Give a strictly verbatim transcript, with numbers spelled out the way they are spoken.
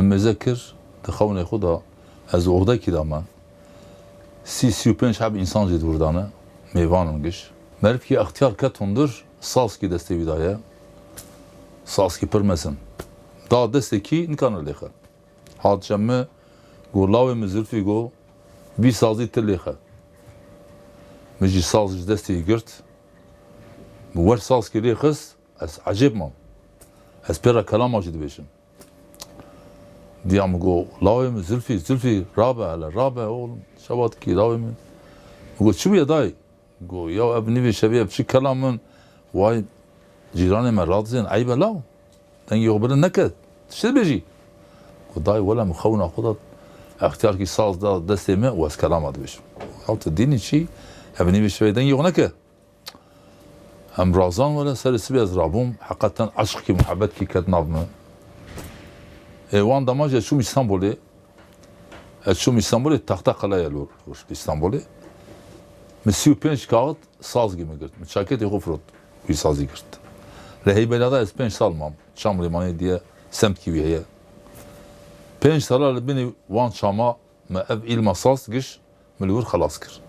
Mêze kir, di xewnê xwe de ez ordekî de me. Sî, sî û pênc heb însan jî di wir de ne, mêvan in giş. Merivkî extiyar ket hundir, sazkî destê wî daye. Sazkî pir mezin. Da destê kî nikane lêxe. Hat cem mi, go lawê min Zilfî, go vî sazî tu lêxe. Min jî saz ji destê girt. Min wer sazkî lê xist, ez ecêb mam. Ez pê re kelama jî dibêjim. Diya min go, lawê min Zilfî, Zilfî, rabe hele, rabe oğlum, şevatkî lawê min. Min go, çi bûye dayê? Go, ya ev nîvê şevê ev çi kelam in? Way, cîranê me radizên eyb e law. Dengê xwe bilind neke, tişt dibêjî. Go, dayê wele min xewna xwe de extiyarkî saz da destê me û ez kelama dibêjim. Ya tu dînî çi? Ev nîvê şevê dengê xwe neke. Em razan wele serê sibê ez rabûm, heqeten eşqkî muhebetkî ket nav min. Ê wan dema jî ez çûm Îstanbulê. Ez çûm Îstanbulê, Tahtakale'ye li wir Îstanbulê. Min sî û pênc kaxit sazgî min girt. Min çaketê xwe firot, wî sazî girt. Li Heybelada ez pênc sal mam. Çam Lêmanê diye semtkî wî heye. Pênc sala li binî wan çama me ev îlma saz giş, min li wir xelas kir.